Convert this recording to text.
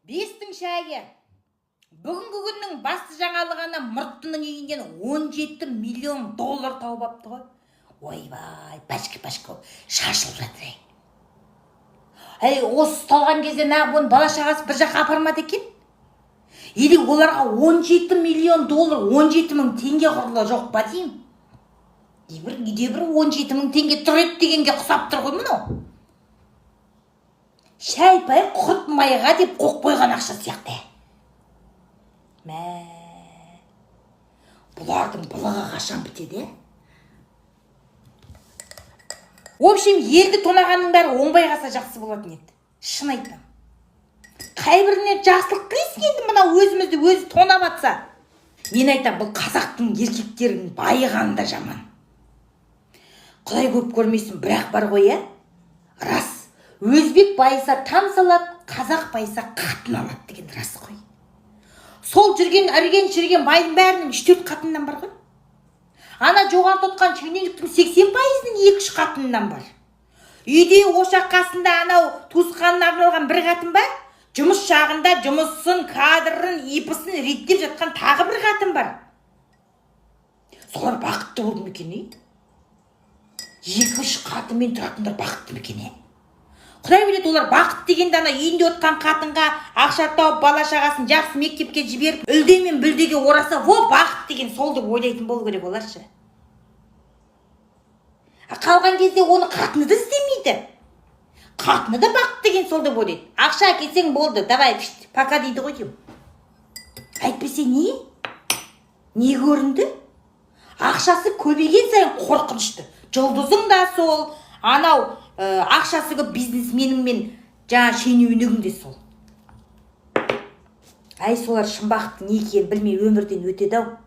Бестің шайы. Бүгінгі күннің басты жаңалығы: ана мұрттының үйінен 17 миллион доллар тауып алыпты ғой. Ойбай, пачка пачка болып шашылып жатыр, ей. Әй, осы ұсталған кезде нағып оның бала шағасы бір жаққа апармады екен? Или оларға 17 миллион доллар 17 мың теңге құрлы жоқ па деймін. И бір үйде бір 17 мың теңге тұр еді дегенге ұқсап тұр ғой мынау. Шай пай, құрт майға деп қойып қойған ақша сияқты. Мә, бұлардың былығы қашан бітеді, е? В общем, елді тонағанның бәрі оңбай қалса, жақсы болатын еді, шын айтамын. Қай біріне жақсылық тілейсің енді, мынау өзімізді өзі тонап жатса? Мен айтамын, бұл қазақтың еркектерінің байығаны да жаман. Құдай көп көрмесін, бірақ бар ғой, иә, рас, өзбек байыса, там салады, қазақ байыса, қатын алады деген рас қой. Сол жүрген ірген шіріген байдың бәрінің үш төрт қатыннан бар ғой. Ана жоғарыда отқан шенеуніктің 80%-ының екі үш қатынынан бар. Үйде, ошақ қасында анау туысқанына арналған бір қатын бар, жұмыс жағында жұмысын, кадрын, ИП-сын реттеп жатқан тағы бір қатын бар. Солар бақытты болды ма екен, ей? Екі үш қатынмен тұратындар бақытты ма екен, е? Құдай біледі, олар бақыт дегенде ана үйінде отқан қатынға ақша тауып, бала шағасын жақсы мектепке жіберіп, үлде мен бүлдеге ораса, во, бақыт деген сол деп ойлайтын болу керек олар ше. А қалған кезде оны қатыны да іздемейді, қатыны да бақыт деген сол деп ойлайды. Ақша әкелсең болды, давай, пшт, пока дейді ғой деймін. Әйтпесе не не көрінді? Ақшасы көбейген сайын қорқынышты жұлдызың да сол, анау ақшасы көп бизнесменің мен жаңа шенеунігің де сол. Әй, солар шын бақыттың не екенін білмей өмірден өтеді ау.